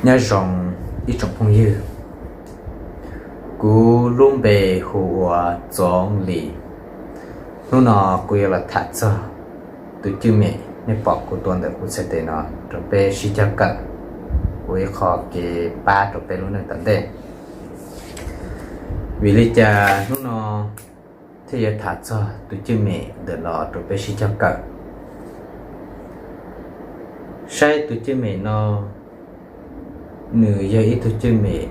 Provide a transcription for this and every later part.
Nyob zoo ib tsoom phooj ywg, kuv lub npe hu ua Txoov Lis. Hnub no kuv yuav los tham txog tus cwj mem nej pom kuv tua ntawm kuv txhais tes no rau peb sib cog kawm ua ib qho kev pab rau peb lub neej tom ntej. Vim li cas hnub no thiaj yuav tham txog tus cwj mem ntawm no rau peb sib cog kawm? Saib tus cwj mem no, nws yog ib tug cwj mem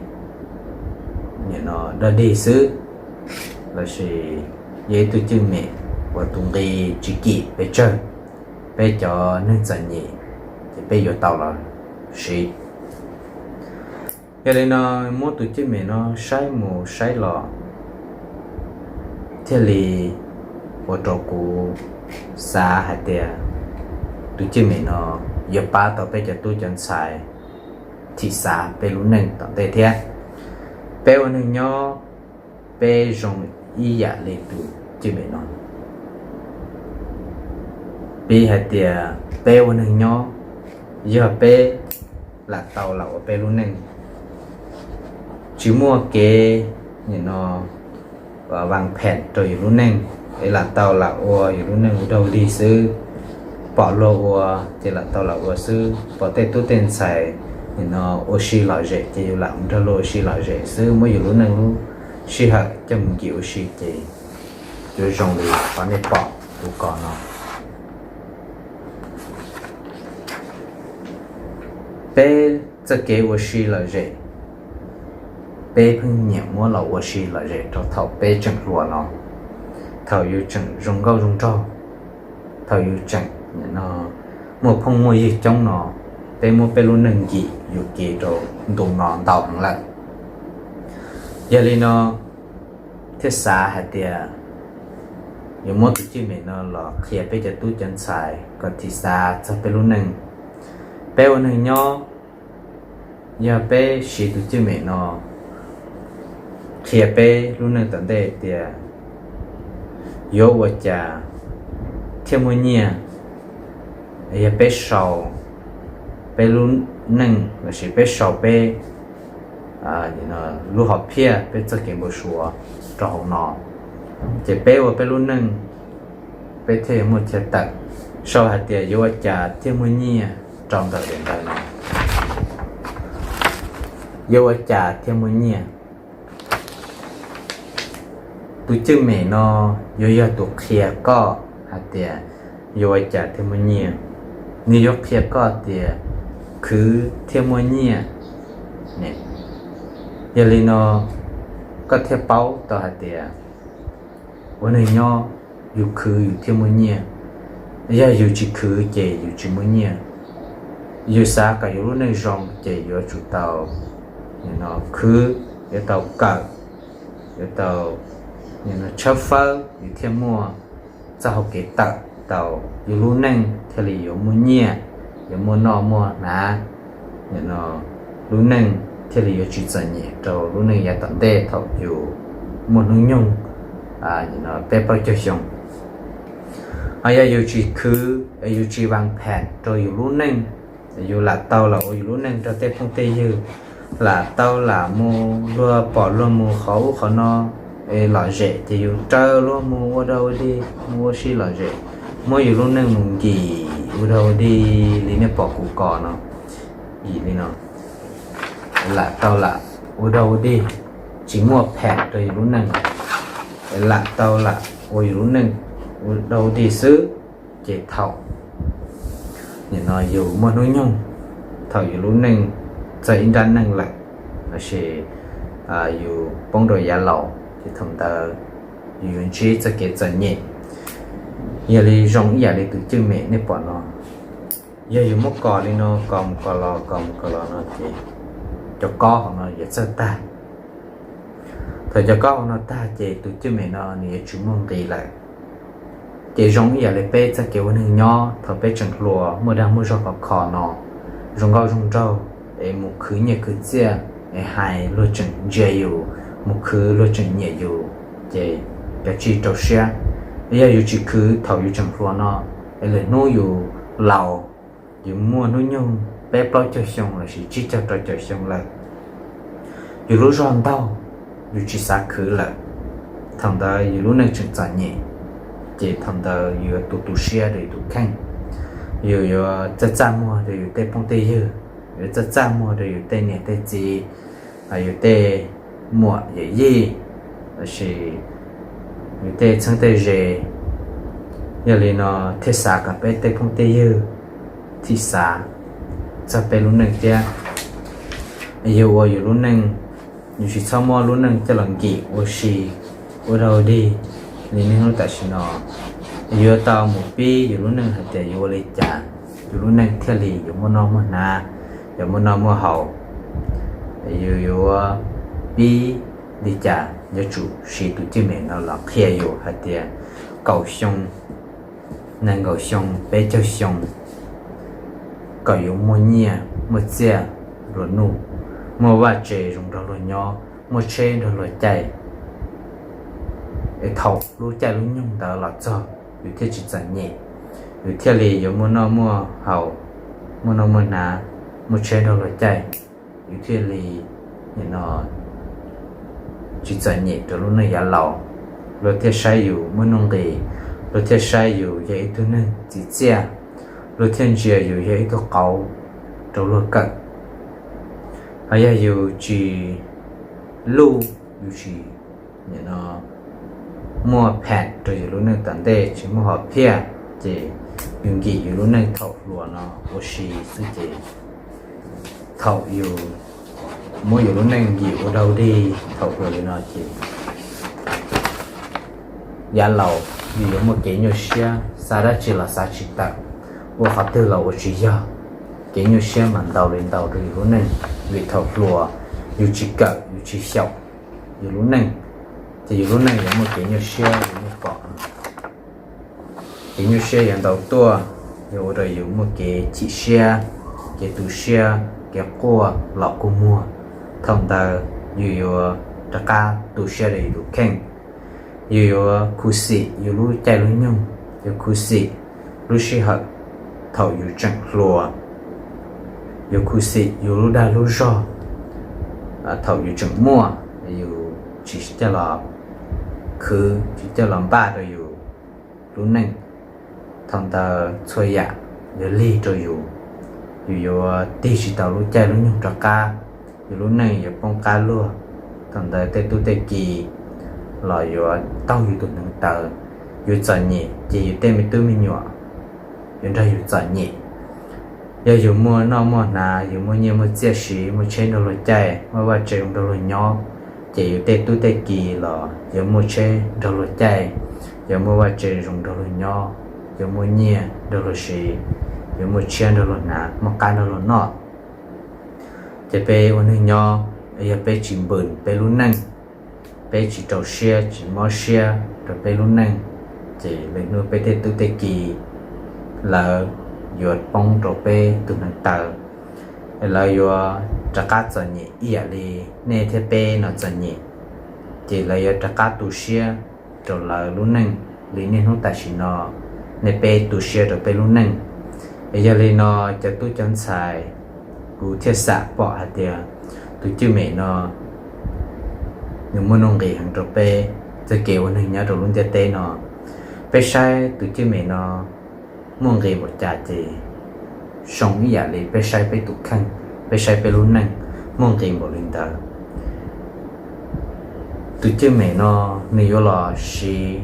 nim no dog dig xwb, lossis yog ib tug cwj mem uas tus nqi tsis kim pes tsawg, peb cov neeg txom nyem ces peb yuav tau los siv. Yog li no, muab tus cwj mem no saib mus saib los thiaj li ua rau kuv xav hais tias tus cwj mem no yuav pab tau peb cov tub cov ntxhais thim xav peb lub neej tom ntej thiab. Peb ua neeg nyob, peb zoo ib yam li tus cwj mem no. Piv hais tias peb ua neeg nyob, yog peb lam tau lam ua peb lub neej, tsis muaj kev nim no vas phem rau yus lub neej, es lam tau lam ua yus lub neej ua dog dig xwb. Pom luag ua ces lam tau lam ua xwb, pom tej tub tej ntxhais nim no ua si lom zem ces yus lam mus nrog luag ua si lom zem xwb, muab yus lub neej lub sij hawm coj mus nkim ua si ces yuav zoo li qhov nej pom kuv kos no. Peb txoj kev ua si lom zem, peb pheej nyiam muab los ua si lom zem rau thaum peb tseem hluas no, thaum yus tseem zoo nkauj zoo nraug, thaum yus tseem muaj phooj muaj ywg coob no, peb muab peb lub neej nkim yuam kev rau ntu no ntau heev lawm. Yog li no thiaj xav hais tias yuav muab tus cwj mem no los qhia peb cov tub cov ntxhais kom thim xav txog peb lub neej. Peb ua neeg nyob, yog peb siv tus cwj mem no qhia peb lub neej tom ntej tias yuav ua cas thiaj muaj nyiaj, yog peb sau peb lub neej lossis peb sau peb lub hom phiaj, peb txoj kev npau suav rau hauv no, ces peb ua peb lub neej, peb thiaj yuav muaj chaw tawm. Sau hais tias yuav ua cas thiaj muaj nyiaj rau ntawm daim ntawv no. Yuav ua cas thiaj muaj nyiaj? Tus cwj mem no yuav yog tus qhia koj hais tias yuav ua cas thiaj muaj nyiaj. Nws yuav qhia koj tias khwv thiaj muaj nyiaj. Yog li no koj thiaj paub tau hais tias ua neeg nyob, yus khwv yus thiaj muaj nyiaj. Yog yus tsis khwv ces yus tsis muaj nyiaj. Yus xav kom yus lub neej zoo ces yuav tsum tau khwv, yuav tau kawm, yuav tau tshawb fawb, yus thiaj muaj txoj hau kev tawm tau, yus lub neej thiaj li yuav muaj nyiaj, yuav muaj noj muaj hnav. Lub neej thiaj li yuav tsis txom nyem rau lub neej yav tom ntej thaum yus muaj hnub nyoog peb plaub caug xyoo. Ho yog yus tsis khwv, yus tsis vas phem rau yus lub neej, yus lam tau lam ua yus lub neej nrog tej phooj tej ywg, lam tau lam mus luag pom luag mus qhov ub qhov no, es lom zem ces yus raws luag mus ua dog ua dig, mus ua si lom zem, muab yus lub neej mus nkim ua dog ua dig li nej pom kuv kos no. Nkim li no, lam tau lam ua dog ua dig, tsis muaj phem rau yus lub neej, lam tau lam ua yus lub neej ua dog ua dig xwb. Ces thaum nim no yus muaj hnub nyoog, thaum yus lub neej txog ib nrab neej lawm, lossis yus poob rau yav laus ces thaum ntawd yus yuav ntsib txoj kev txom nyem. Yog li zoo ib yam li tus cwj mem nej pom no, yog yus muab kos li no, kos mus kos los, kos mus kos los no ces cov kob hauv no yuav txawj tag. Thaum cov kob hauv no tag ces tus cwj mem no nws yuav tsis muaj nqis lawm. Ces zoo ib yam li peb txoj kev ua neeg nyob thaum peb tseem hluas, muaj dag muaj zog khov kho no, zoo nkauj zoo nraug, es mus khwv nyiaj khwv txiaj, es hais luag tseem ntsia yus, mus khwv luag tseem nyiam yus, ces kav tsij rau siab. Yog yus tsis khwv thaum yus tseem hluas no, es lwm hnub yus laus, yus muaj hnub nyoog, peb plaub caug xyoo lossis tsib caug rau caum xyoo lawm, yus lub zog ntaug, yus tsis xav khwv lawm, thaum ntawd yus lub neej tseem txom nyem, ces thaum ntawd yus yuav tu tu siab rau yus tus kheej, yus yuav txaj txaj muag rau yus tej phooj tej ywg, yuav txaj txaj muag rau yus tej niam tej txiv, yus tej muam yawm yij, lossis yus tej txheeb tej ze. Yog li no thiaj xav kom peb tej phooj tej ywg thiaj xav txog peb lub neej thiab. Yus ua yus lub neej, yus tsis txhob muab lub neej coj los nkim ua si ua dog dig li niaj hnub tam sim no. Yuav tau mus pib yus lub neej hais tias yuav ua li cas yus lub neej thiaj li yuav muaj noj muaj hnav, yuav muaj noj muaj haus. Yus yuav pib li cas yuav tsum siv tus cwj mem no los qhia yus hais tias kaum xyoo, nees nkaum xyoo, peb caug xyoo, kom yuav muaj nyiaj muaj txiaj nplua nuj, muaj vaj tse zoo nrog luag nyob, muaj tsheb nrog luag caij. Es thaum lub caij lub nyoog ntawd los txog, yus thiaj tsis txom nyem, yus thiaj li yuav muaj noj muaj haus, muaj noj muaj hnav, muaj tsheb nrog luag caij, yus thiaj li tsis txom nyem rau lub neej yav laus. Luag thiaj saib yus muaj nuj nqis, luag thiaj saib yus yog ib tug neeg txim txiaj, luag thiaj ntsia yus yog ib tug qauv rau luag kawm. Ho yog yus tsis luj, yus tsis muaj phem rau yus lub neej tom ntej, tsis muaj hom phiaj, ces yus nkim yus lub neej thaum hluas no ua si xwb ces thaum yus muab yus lub neej nkim ua dog dig thaum hluas li no ces yav laus yus yuav muaj kev nyuaj siab, xav dab tsi los xav tsis tawm, ua qhov twg los ua tsis yog. Kev nyuaj siab mas ntau li ntau rau yus lub neej, vim thaum hluas yus tsis kawm yus tsis xyaum yus lub neej, ces yus lub neej yuav muaj kev nyuaj siab, yus muaj pom kev nyuaj siab yuav ntau tuaj, yuav ua rau yus muaj kev chim siab, kev tu siab, kev quaj los kua muag. Thaum ntawd yus yuav rov qab tu siab rau yus tus kheej, yus yuav khuv xim yus lub caij lub nyoog, yuav khuv xim lub sij hawm thaum yus tseem hluas, yuav khuv xim yus lub dag lub zog thaum yus tseem muaj, yus tsis coj los khwv, tsis coj los npaj rau yus lub neej. Thaum ntawd txhua yam yuav lig rau yus, yus yuav tig tsis tau lub caij lub nyoog rov qab, yus lub neej yuav poob qab luag. Thaum ntawd tej tub tej ki los yuav taug yus tus hneev taw, yus txom nyem ces yus tej me tub me nyuam yuav nrog yus txom nyem. Yog yus muaj noj muaj hnav, yus muaj nyiaj muaj txiaj siv, muaj tsheb nrog luag caij, muaj vaj tse zoo nrog luag nyob, ces yus tej tub tej ki los yuav muaj tsheb nrog luag caij, yuav muaj vaj tse zoo nrog luag nyob, yuav muaj nyiaj nrog luag siv, yuav muaj tshiab nrog luag hnav, muaj qab nrog luag noj. Ces peb ua neeg nyob, yog peb tsis npws peb lub neej, peb tsis rau siab tsis mob siab rau peb lub neej, ces lwm hnub peb tej tub tej ki lawv yuav poob rau peb tus hneev taw, lawv yuav rov qab txom nyem ib yam li nej thiab peb no txom nyem, ces lawv yuav rov qab tu siab rau lawv lub neej li niaj hnub tam sim no nej peb tu siab rau peb lub neej. Es yog li no cov tub cov ntxhais, kuv thiaj xam pom hais tias tus cwj mem no nws muaj nuj nqis heev rau peb txoj kev ua neeg nyob rau lub ntiaj teb no. Peb saib tus cwj mem no muaj nqis npaum cas ces zoo ib yam li peb saib peb tus kheej, peb saib peb lub neej muaj nqis npaum li ntawd. Tus cwj mem no nws yuav los siv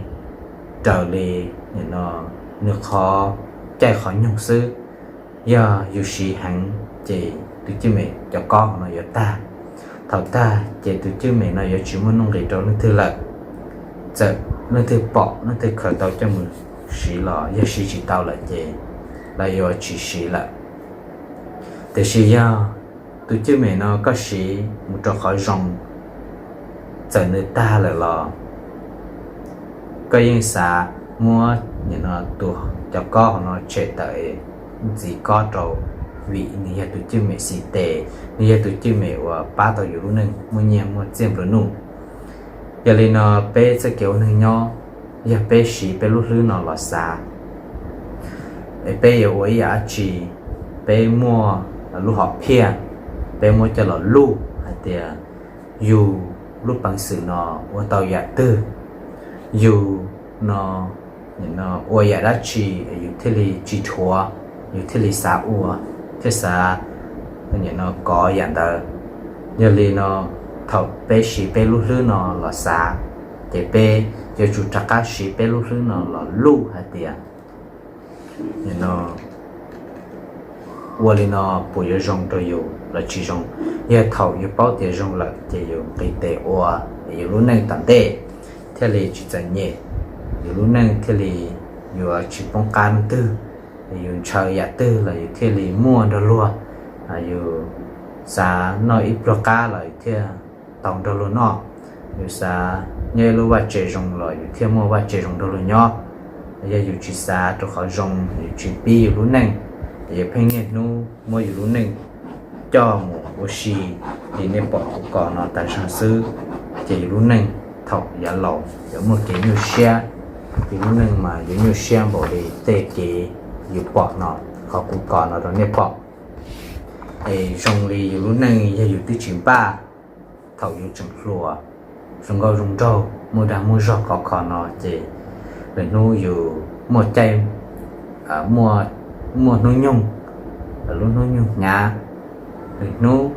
raws li nws qhov caij qhov nyoog xwb. Yog yus siv heev ces tus cwj mem cov kob no yuav tag. Thaum tag ces tus cwj mem no yuav tsis muaj nuj nqis rau leej twg lawm. Txawm leej twg pom leej twg khaws tau coj mus siv los yog siv tsis tau lawm ces lawv yuav tsis siv lawm. Tiam sis yog tus cwj mem no koj siv mus rau qhov zoo, txawm nws tag lawm los koj yeej xav muab tus cov kob hauv no tshem tawm ntxiv kob rau, vim nws yog tus cwj mem xis tes, nws yog tus cwj mem uas pab tau yus lub neej muaj nyiaj muaj txiaj nplua nuj. Yog li no peb txoj kev ua neeg nyob, yog peb siv peb lub hlwb no los xav, es peb yuav ua ib yam dab tsi, peb muaj lub hom phiaj, peb muab coj los luj hais tias yus lub peev xwm no ua tau yam twg, yus no ua yam dab tsi yus thiaj li tsis dhuav, yus thiaj li xav ua, thiaj xav kov yam ntawd. Yog li no, thaum peb siv peb lub hlwb no los xav, ces peb yuav tsum rov qab siv peb lub hlwb no los luj hais tias ua li no puas yuav zoo rau yus los tsis zoo. Yog thaum yus paub tias zoo lawm ces yus nqis tes ua, yus lub neej tom ntej thiaj li tsis txom nyem, yus lub neej thiaj li yuav tsis poob qab leej twg, yus ntshaw yam twg los yus thiaj li muaj nrog luag, yus xav noj ib pluag qab los yus thiaj tau nrog luag noj, yus xav nyob ib lub vaj tse zoo los yus thiaj muaj vaj tse zoo nrog luag nyob. Yog yus tsis xav rau qhov zoo, yus tsis pib yus lub neej, yus pheej niaj hnub muab yus lub neej coj mus ua si li nej pom kuv kos no tas zog xwb, ces yus lub neej thaum yav laus yuav muaj kev nyuaj siab. Yus lub neej mas yuav nyuaj siab npaum li tej kev yus pom no, qhov kuv kos no rau nej pom. Es zoo li yus lub neej yog yus twb tsis npaj thaum yus tseem hluas, zoo nkauj zoo nraug, muaj dag muaj zog khov kho no ces lwm hnub yus muaj caij, muaj hnub nyoog, lub hnub nyoog hnyav, lwm hnub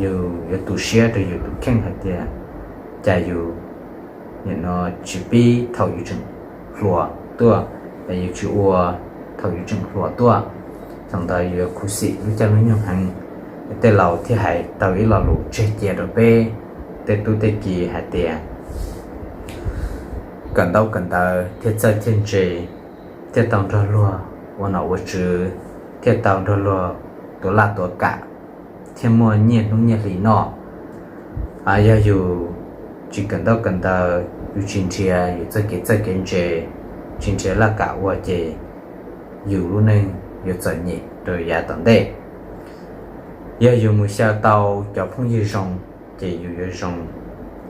yus yuav tu siab rau yus tus kheej hais tias cas yus nim no tsis pib thaum yus tseem hluas tuaj, es yus tsis ua thaum yus tseem hluas tuaj. Thaum ntawd yus yuav khuv xim lub caij lub nyoog heev. Tej laus thiaj hais tau ib lo lus tseg cia rau peb tej tub tej ki hais tias kawm ntaub kawm ntawv thiaj txawj thiaj ntse, thiaj tau nrog luag ua nom ua tswv, thiaj tau nrog luag tuav laj tuav kam, thiaj muaj nyiaj hnub nyiaj hli noj. Yog yus tsis kawm ntaub kawm ntawv, yus tsis nrhiav yus txoj kev txawj kev ntse, tsis nrhiav laj kam ua ces yus lub neej yuav txom nyem rau yav tom ntej. Yog yus mus xyaw tau cov phooj ywg zoo ces yus yuav zoo,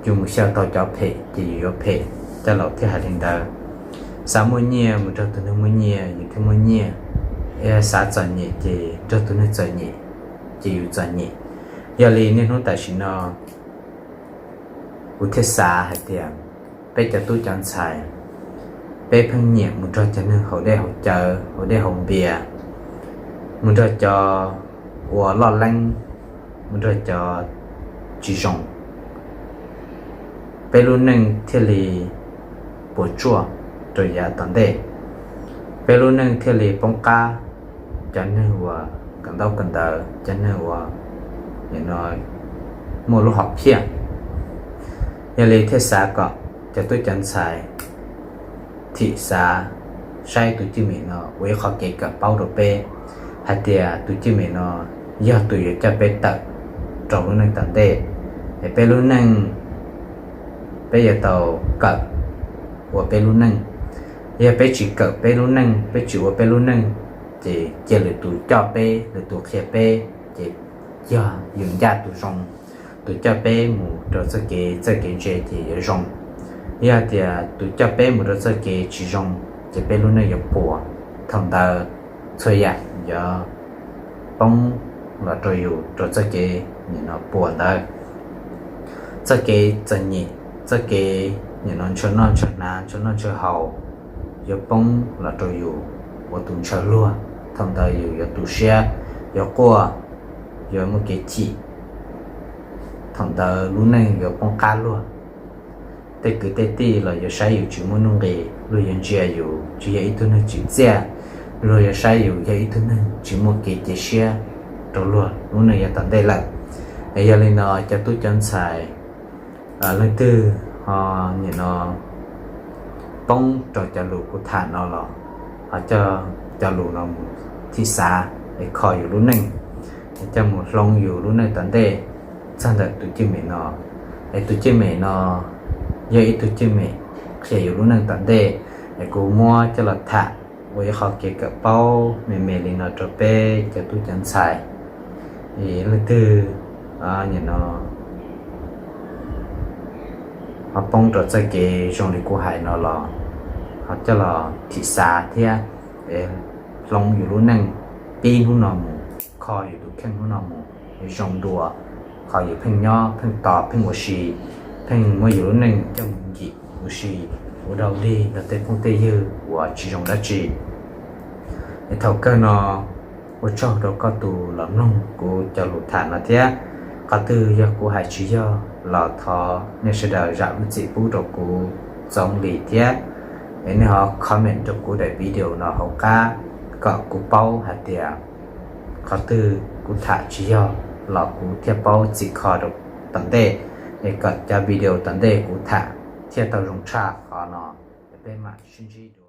yus mus xyaw tau cov phem ces yus yuav phem. Cov laus thiaj hais li ntawd. Xav muaj nyiaj mus nrog tus neeg muaj nyiaj yus thiaj muaj nyiaj, es xav txom nyem ces nrog tus neeg txom nyem ces yus txom nyem. Yog li niaj hnub tam sim no kuv thiaj xav hais tias peb cov tub cov ntxhais, peb pheej nyiam mus nrog cov neeg haus dej haus cawv, haus dej haus npias, mus nrog cov uas loj leeb, mus nrog cov tsis zoo, peb lub neej thiaj li puas tsuaj rau yav tom ntej, peb lub neej thiaj li poob qab cov neeg uas kawm ntaub kawm ntawv, cov neeg uas muaj lub hom phiaj. Yog li thiaj xav kom cov tub cov ntxhais thim xav saib tus cwj mem no ua ib qho kev kawm paub rau peb hais tias tus cwj mem no yog tus yuav coj peb tawm rau lub neej tom ntej. Es peb lub neej, peb yuav tau kawm ua peb lub neej. Yog peb tsis kawm peb lub neej, peb tsis ua peb lub neej, ces cia lwm tus coj peb, lwm tus qhia peb, ces yog yus ncaj tus zoo, tus coj peb mus rau txoj kev txawj kev ntse ces yuav zoo. Yog tias tus coj peb mus rau txoj kev tsis zoo, ces peb lub neej yuav puas. Thaum ntawd txhua yam yuav poob los rau yus rau txoj kev nim no puas ntawd. Txoj kev txom nyem, txoj kev nim no ntshaw noj ntshaw hnav, ntshaw noj ntshaw haus yuav poob los rau yus ua tus ntshaw luag. Thaum ntawd yus yuav tu siab, yuav quaj, yuav muaj kev chim. Thaum ntawd lub neej yuav poob qab luag. Tej kwv tej tij los yuav saib yus tsis muaj nuj nqis, luag yuav ntsia yus tsis yog ib tug neeg tsim txiaj, luag yuav saib yus yog ib tug neeg tsis muaj kev cia siab rau luag lub neej yav tom ntej lawm. Yog li no cov tub cov ntxhais, leej twg ho nim no poob rau cov lus kuv tham no los ho coj cov lus no mus thim xav es kho yus lub neej, es coj mus hloov yus lub neej tom ntej txog ntawm tus cwj mem no. Es tus cwj mem no yog ib tug cwj mem qhia yus lub neej tom ntej, es kuv muab coj los tham ua ib qho kev kawm paub me me li no rau peb cov tub cov ntxhais. Es leej twg nim no ho poob rau txoj kev zoo li kuv hais no los ho coj los thim xav thiab, es hloov yus lub neej pib hnub no mus. kho yus tus kheej hnub no mus zoo dua, qhov yus pheej nyob pheej tos pheej ua si, pheej muab yus lub neej coj mus nkim ua si, ua dog dig rau tej phooj tej ywg uas tsis zoo dab tsi. Es thaum kawg no ua tsaug rau koj tus los mloog kuv cov lus tham no thiab. Qhov twg yog kuv hais tsis yog los thov nej sawv daws zam lub txim pub rau kuv txoos li thiab. Es nej ho comment rau kuv daim video no hauv qab kom kuv paub hais tias qhov twg kuv tham tsis yog los kuv thiaj paub txhim kho rau tom ntej, es kom cov video tom ntej kuv tham thiaj tau zoo tshaj qhov no. Es peb mam sib ntsib dua.